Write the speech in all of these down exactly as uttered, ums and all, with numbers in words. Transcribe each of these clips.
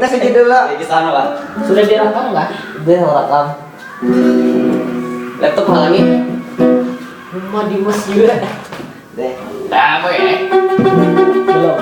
Tes aja dulu. Lagi sana, Pak. Sudah direkam kah? Udah rekam. Laptop halangi. Rumah di Mas juga. Deh. Apa ya? Belum.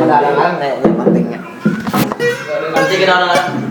Ada arangan kayaknya pentingnya. Nanti kita orang